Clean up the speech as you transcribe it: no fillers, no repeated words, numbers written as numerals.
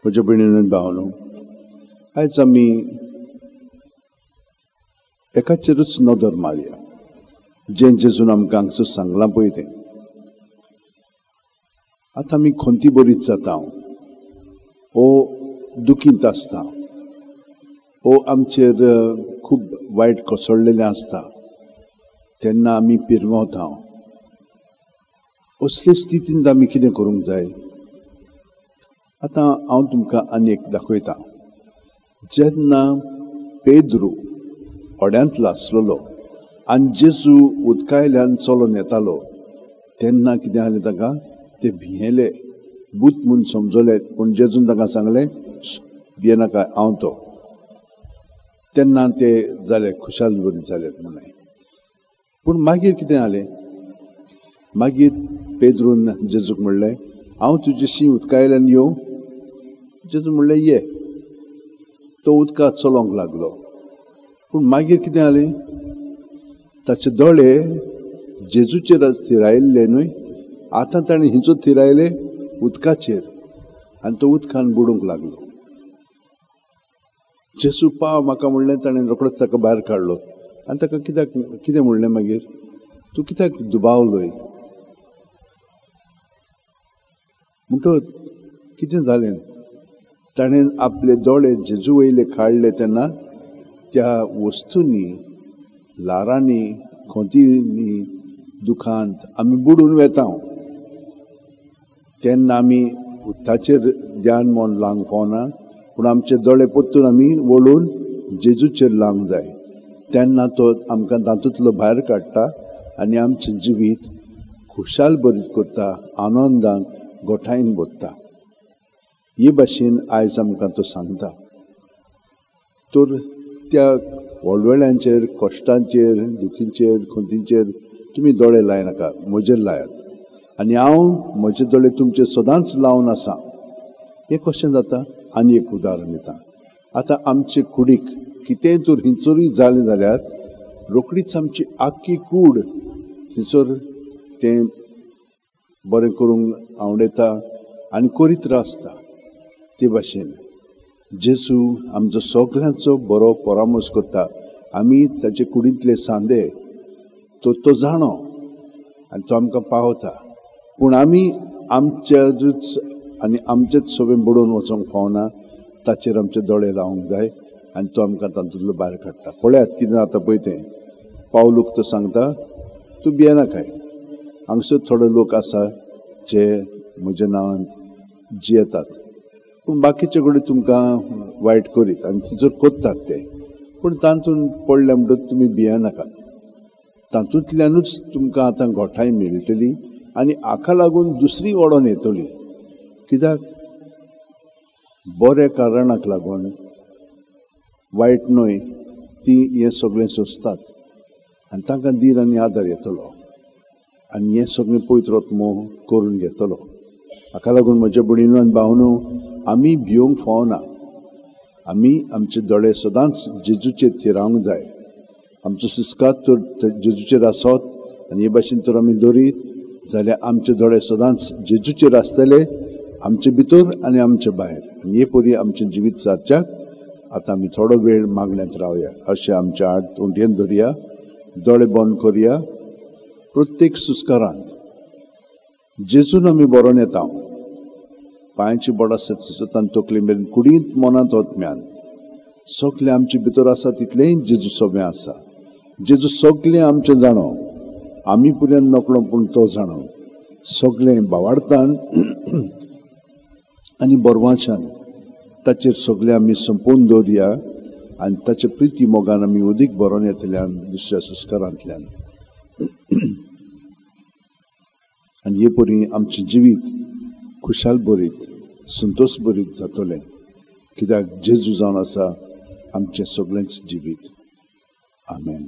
म्हज्या भयणीन भावनो, आयज आमी एकाचेरूच नदर मारया, जें जेजून आमकां हांगसर सांगलां पळय तें. आतां आमी खंती बरीच जाता ओ दुखींत आसता ओ आमचेर खूब वायट कोसळ्ळेलें आसता, तेन्ना आमी पिरंगवता. असले स्थितींत आमी कितें करूंक जाय? आतां हांव तुमकां आनी एक दाखयता. जेन्ना पेद्रू होड्यांतलो आसलेलो आनी जेजू उदकायल्यान चलोन येतालो तेन्ना कितें जालें ताका? ते भियेले, भूत म्हूण समजले. पूण जेजून ताका सांगलें, भियेनाका, हांव तो. तेन्ना ते जाले खुशाल बरी जाले म्हणलें. पूण मागीर कितें जालें? मागीर पेद्रून जेजूक म्हणलें, हांव तुजेशी उदकायल्यान येवं? जेजू म्हणलें, ये. तो उदकांत चलोवंक लागलो. पूण मागीर कितें जालें? ताचे दोळे जेजूचेर थिरायल्ले न्हय, आतां ताणें हिंचो थिरायले उदकाचेर, आनी तो उदकान बुडूंक लागलो. जेजू पाव म्हाका म्हणलें, ताणें रोखडोच ताका भायर काडलो आनी ताका कित्याक कितें म्हणलें मागीर? तूं कित्याक दुबावलोय? म्हणटकच कितें जालें? ताणें आपले दोळे जेजू वयले काडले तेन्ना त्या वस्तूंनी, ल्हारांनी, खोंतींनी, दुखांत आमी बुडून वेता. तेन्ना आमी ताचेर ध्यान मन लावंक फावना, पूण आमचे दोळे परतून आमी वळून जेजूचेर लावंक जाय. तेन्ना तो आमकां तातूंतलो भायर काडटा आनी आमचें जिवीत खुशाल बरीत करता, आनंदान गोठायन भरता. हे भाशेन आयज आमकां तो सांगता. तर त्या वळवळ्यांचेर, कश्टांचेर, दुखींचेर, खंतींचेर तुमी दोळे लायनाका, म्हजेर लायात. आनी हांव म्हजे दोळे तुमचे सदांच लावन आसा. हें कशें जाता? आनी एक उदाहरण दिता. आतां आमचे कुडीक कितेंय तर हिंचोरूय जालें जाल्यार रोखडीच आमची आख्खी कूड थंयसर तें बरें करूंक आवडटा आनी करीत आसता. ते भाशेन जेजू आमचो सगळ्यांचो बरो परामर्श करता. आमी ताचे कुडींतले सांदे तो जाणो आनी तो आमकां पावता. पूण आमी आमचेरूच आनी आमचेच सगळें बुडोवन वचोंक फावना, ताचेर आमचे दोळे लावंक जाय आनी तो आमकां तातूंतलो भायर काडटा. पळयात कितें जाता पळय तें. पावलूक तो सांगता, तूं भियेनाकाय, हांगसर थोडे लोक आसा जे म्हज्या नांवांत जियेतात, पूण बाकीचे कडेन तुमकां वायट करीत आनी थंयसर करतात ते. पूण तातूंत पडले म्हणटकच तुमी भियेनाकात, तातूंतल्यानूच तुमकां आतां गोठाय मेळटली आनी हाका लागून दुसरी ओडोन येतली. कित्याक? बऱ्या कारणाक लागून वायट न्हय ती हें सगळें सोंसतात आनी तांकां धीर आनी आदार येतलो आनी हें सगळें पवित्र आत्मो करून घेतलो. हाका लागून म्हज्या भयणीनो आनी भावनो, आमी भिवंक फावना. आमी आमचे दोळे सदांच जेजूचेर थिरावंक जाय. आमचो सुस्कार तर जेजूचेर आसत आनी हे भाशेन तर आमी दवरीत जाल्यार आमचे दोळे सदांच जेजूचेर आसतले, आमचे भितर आनी आमचे भायर. आनी हे परी आमचें जिवीत सारच्याक आतां आमी थोडो वेळ मागण्यांत रावया. अशें आमच्या हात उंटयेन धरया, दोळे बंद करया. प्रत्येक सुस्कारांत जेजून आमी बरोवन येता. पांयांची बोट आसा थंयसर तकले मेरेन, कुडींत, मनांत, आत्म्यान सगळें आमचे भितर आसा तितलेंय जेजू सगळें आसा. जेजू सगळें आमचें जाणो, आमी पुर्यान नकळो पूण तो जाणो. सगळें भावार्थान आनी बरवाच्यान ताचेर सगळें आमी संपोवन दवरया आनी ताच्या प्रिती मोगान आमी अदीक बरोवन येतल्यान दुसऱ्या संस्कारांतल्यान. आनी हे परी आमचें जिवीत खुशाल बरीत, संतोश बरीत जातलें. कित्याक जेजू जावन आसा आमचें सगळेंच जिवीत. आमेन.